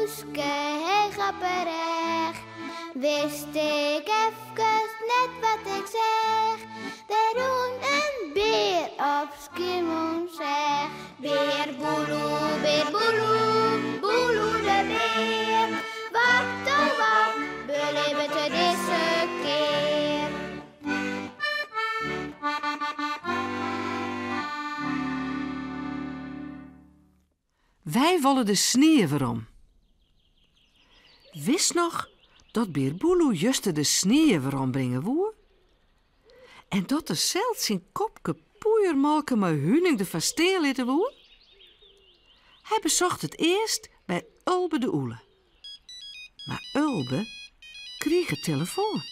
húske heech op 'e rêch. Wist ik efkes net wat ik seach, der rûn in bear op Skiermûntseach. Bear Boeloe, bear Boeloe, Boeloe de bear. Wat oh wat belibbet er dizze kear? Wy wolle de snie werom. Witst noch dat Bear Boeloe juster de snie werombringe woe? En dat er sels syn kopke poeiermolke mei huning derfoar stean litte woe? Hy besocht it earst by Ulbe de Ûle. Mar Ulbe krige telefoan.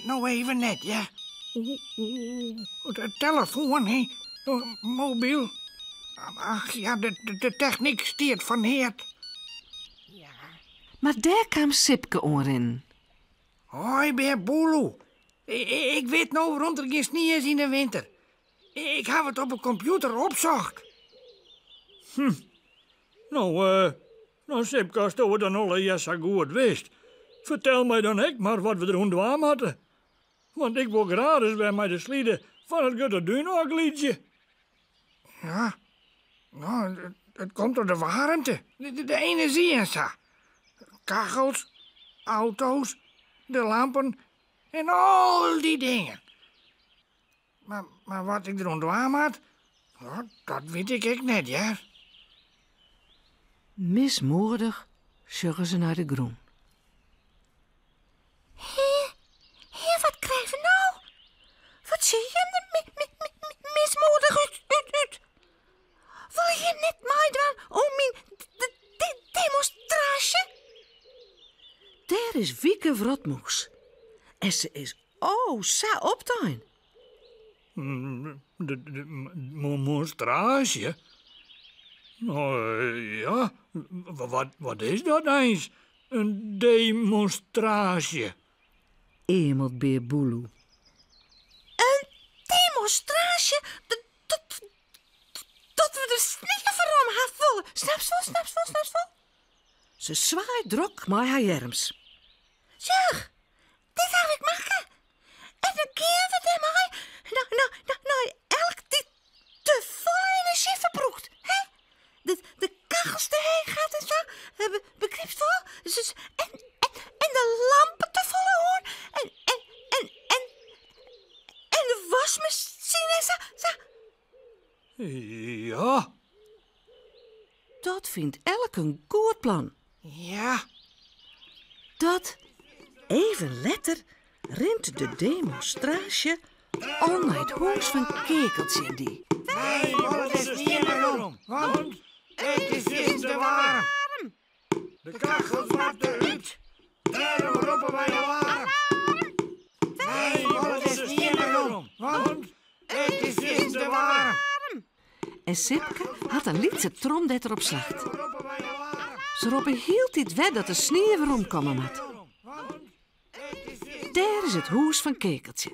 No even net, ja. De telefoan, hè? Mobyl. Ach ja, de technyk stiet foar neat. Mar dêr kaam Sipke oanrinnen. Hoi, Bear Boeloe. Ik wit no wêrom't der gjin snie is yn de winter. Ik haw it op 'e kompjûter opsocht. Hm. No, no Sipke, asto it dan allegear sa goed witst, fertel my dan ek mar wat we deroan dwaan moatte. Want ik wol graach ris wer mei de slide fan it grutte dún ôfglydzje. Ja, no, it komt troch de waarmte, de enerzjy en sa. Kachels, auto's, de lampen en al dy dingen. Mar wat ik deroan dwaan moat, dat wit ik ek net, hear. Mismoedich sjogge se nei de grûn. Hé, hé, wat krije we no? Wat sjogge jim der mismoedich út? Wolle jim net meidwaan oan myn demonstraasje? Dêr is Wieke Wrotmûs en se is o sa optein. De demonstraasje? No ja, wat is dat eins, in demonstraasje? Eamelt Bear Boeloe. In demonstraasje? Dat we de snie werom ha wolle. Snapst wol, snapst wol, snapst wol? Se swaait drok mei har earms. Sjoch, dit haw ik makke. En dan gean we dêrmei nei elk dy't te folle enerzjy ferbrûkt. Hè? De kachels te heech hat en sa. Begrypst wol? En de lampen te folle oan. En de waskmasine en sa. Sa. Ja. Dat fynt elk in goed plan. Ja. Dat even letter rint de demonstraasje al nei it hûs fan Keakeltsje en dy. Wy wolle de snie werom, want it is fierstente waarm. De kachels moatte út, dêrom roppe wy alarm. Wy wolle de snie werom, want it is fierstente waarm. En Sipke hat in lytse trom dêr't er op slacht. Se roppe hieltyd wer dat de snie weromkomme moat. Dêr is it hûs fan Keakeltsje.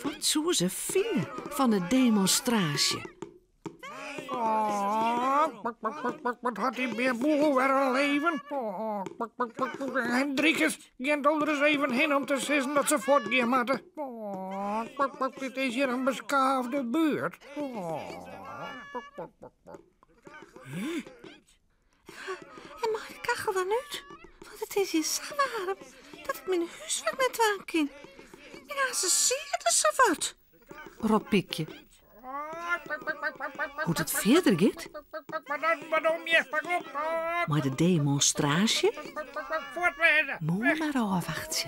Wat soe se fine fan de demonstraasje? Oh, wat hat dy Bear Boeloe wer in leven. Oh, Hendrikus, gean do der ris even hinne om te sizzen dat se fuortgean moatte. Oh, dit is hjir in beskaafde buert. Oh, En mei de kachel dan út? Want it is hjir sa waarm dat ik myn húswurk net dwaan kin. Myn harsen siert der sawat. Ropt Pykje. Hoe't it fierder giet mei de demonstraasje, moarn mar ôfwachtsje.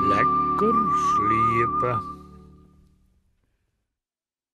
Lekker sliepe.